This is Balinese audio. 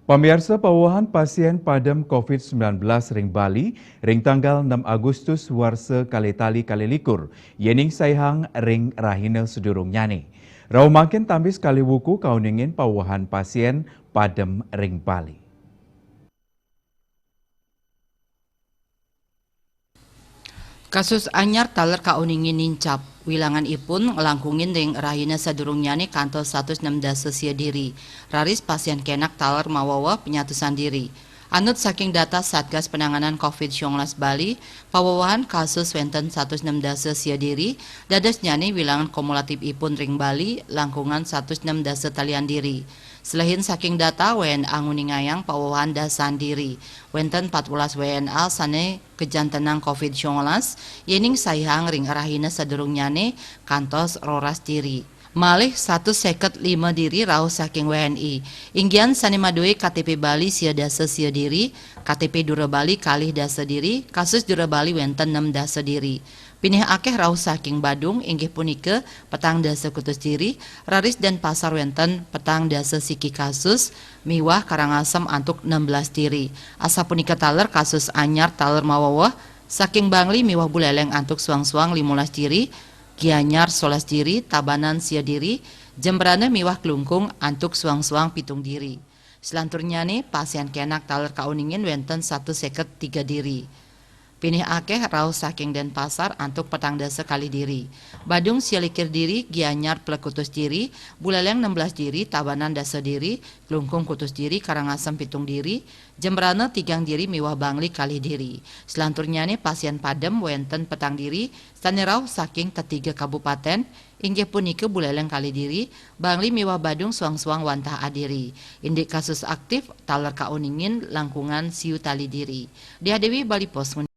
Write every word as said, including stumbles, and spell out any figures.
Pamiarsa, pawewehan pasien padem covid sembilan belas ring Bali ring tanggal enam Agustus warsa kalih tali kalih likur, yening saihang ring rahina sadurungnyane. Rauh mangkin tambis kalih wuku kauningin pawewehan pasien padem ring Bali. Kasus anyar taler kauningin nincap. Wilangan ipun nglangkungin ring rahina sadurungnyane kantos satus nem dasa sia diri. Raris pasien kenak taler maweweh penyatusan diri. Anut saking data Satgas Penanganan covid sembilan belas Bali, pawewehan kasus wenten satus nem dasa sia diri, dadosnyane wilangan kumulatif ipun ring Bali langkungan satus nem dasa talian diri. Selehin saking data, W N A nguningayang pawewehan dasan diri. Wenten empat belas W N A sane kajantenang covid sembilan belas, yening saihang ring rahina sadurungnyane kantos roras diri. Malih satus seket lima diri rauh saking W N I. Inggihan sane madue K T P Bali sia dasa sia diri, K T P Dura Bali kalih dasa diri, kasus Dura Bali wenten nem dasa diri. Pinih akeh rauh saking Badung, inggih punika petang dasa kutus diri, raris Denpasar wenten petang dasa siki kasus, miwah Karangasem antuk enam belas diri. Asapunika taler kasus anyar taler maweweh saking Bangli miwah Buleleng antuk suang-suang limolas diri, Gianyar solas diri, Tabanan sia diri, Jembrana miwah Klungkung antuk suang-suang pitung diri. Selanturnyane, pasien kenak taler kauningin wenten satus seket tiga diri. Pinih akeh rauh saking Denpasar antuk petang dasa kalih diri. Badung sia likur diri, Gianyar plekutus diri, Buleleng enam belas diri, Tabanan dasa diri, Klungkung kutus diri, Karangasem pitung diri, Jembrana tigang diri miwah Bangli kalih diri. Selanturnyane pasien padem wenten petang diri, sane rauh saking tetiga kabupaten, inggih punika Buleleng kalih diri, Bangli miwah Badung suang-suang wantah adiri. Indik kasus aktif taler kauningin langkungan siu tali diri. Diah Dewi, Bali Post.